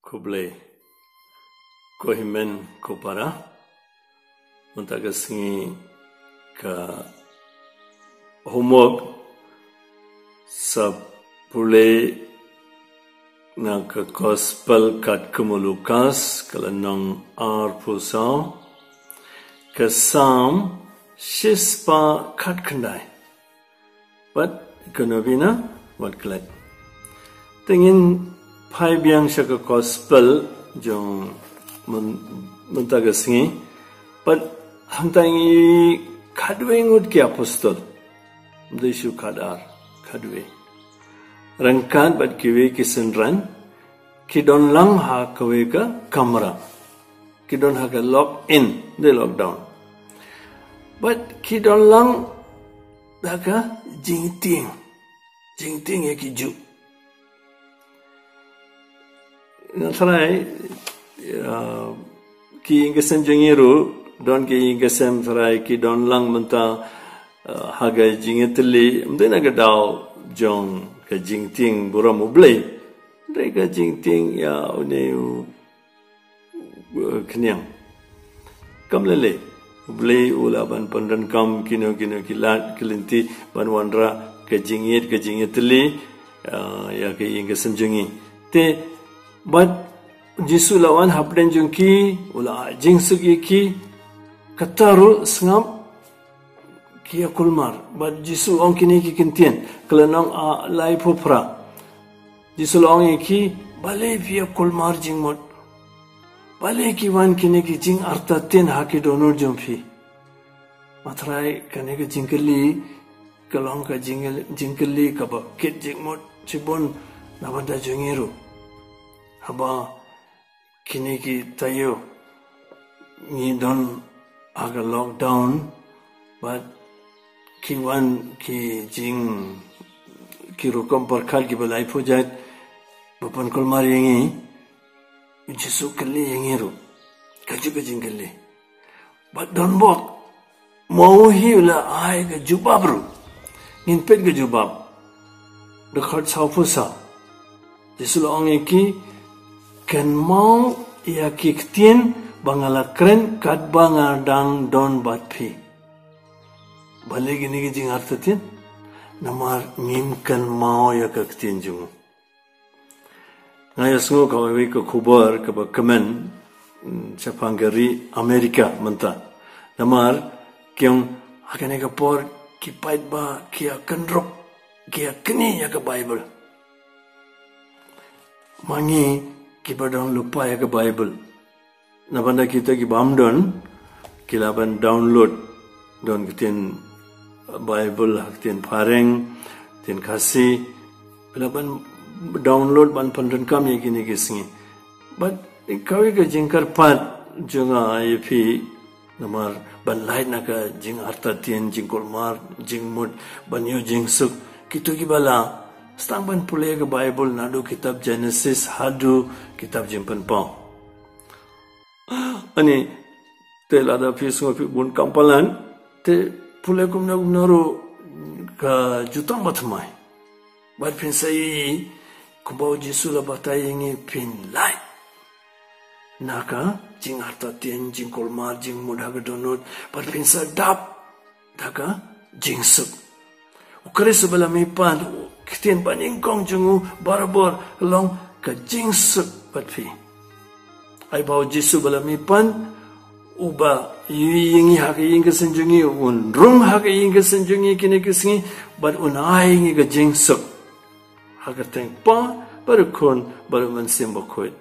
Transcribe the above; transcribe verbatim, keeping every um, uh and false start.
Khublei. Ko hynmen ko para. Mynta ka sngi ka homework sa pule na ka Gospel kat kum u Lukas, ka lynnong arphew saw, ka Salm shispah khatkhyndai. Bad kano bina wat klet. Te ngin phai biang sha ka Gospel jong myn-, mynta ka sngi. Bad hangta ngi khatwei ngut ki apostol. Ym dei shu khatar, khatwei. Ryngkat bad kiwei ki synran, ki don lang ha kawei ka kamra. Ki don ha ka lock in, ym dei lockdown. Bad ki don lang da ka jingtieng. Jingtieng ïa ki juh. Nga tharai, uh, ki ïing ki sem jong ngi ruh, don ki ïing ki sem tharai, ki don lang mynta, uh, ha ka jingïatylli, ym dei na ka daw jong ka jingtieng burom U Blei. Ym dei ka jingtieng ïa une u, uh, khñiang. Kam lei lei. U Blei u la ban pyndonkam kino kino ki lad ki lynti ban wanrah ka jingïeit ka jingïatylli, uh, ïa ka ïing ka sem jong ngi. Te bad Jisu la wan hapdeng jong ki, u la ai jingsuk ïa ki, kata ruh sngap ki ïa kulmar. Bad Jisu ong kine ki kyntien, ka lynnong, ah, laiphew phra. Jisu la ong ïa ki, balei phi ïa kulmar jingmut. Balei ki wan kine ki jingartatien ha ki dohnud jong phi. Nga tharai kane ka jingkylli, ka long ka jing-, jingkylli kaba kit jingmut shibun na bynta jong ngi ruh. Haba kine ki taïew ngi don ha ka lockdown, bad ki wan ki jing, ki rukom pyrkhat kiba laiphew jait, ba pynkulmar ïa ngi, u Jisu kylli ïa ngi ruh. Kajuh ka jingkylli. Bad don bok, mo hi u la ai ka jubab ruh. Ngin peit ka jubab. Dkhot sawphew saw. Jisu la ong ïa ki, kynmaw ïa ki ktien ba nga la kren katba nga dang don bad phi. Balei kine ki jingartatien? Namar ngim kynmaw ïa ka ktien jong u. Nga ïohsngew kawei ka khubor kaba kmen, mm, shaphang ka ri Amerika mynta. Namar ki ong ha kane ka por ki paidbah ki ïa kynrup, ki ïa knieh ïa ka Baibl. Ma ngi kiba don lypa ïa ka Baibl, na bynta kita ki bym don, ki lah ban download, don ka ktien Baibl ha ka ktien phareng, ktien Khasi, ki lah ban download ban pyndonkam ïa kine ki sngi. Bad kawei ka jingkyrpad jong nga ïa phi, namar ban lait na ka jingartatien, jingkulmar jingmut, ban ïoh jingsuk, kito kiba lah, sdang ban pule ka Baibl naduh kitab Genesis haduh kitab Jingpynpaw. Ani, te lada phi sngew phi bun kam palat, te pule kumno kumno ruh ka jutang ba thymmai. Bad phin sa ïohi kumba u Jisu la batai ïa ngi, phin lait na ka jingartatien, jingkulmar jingmut ha ka dohnud, bad phin sa dap da ka jingsuk. U Khrist uba la mihpat, u ktien banyngkong jong u barabor ka long ka jingsuk bad phi. Ai ba u Jisu uba la mihpat, uba ïohi ïa ngi ha ka ïing ka sem jong ngi, un rung ha ka ïing ka sem jong ngi kine ki sngi, bad un ai ïa ngi ka jingsuk. Ha ka kyrteng u Kpa, bad u Khun, bad u Mynsiem Bakhuid.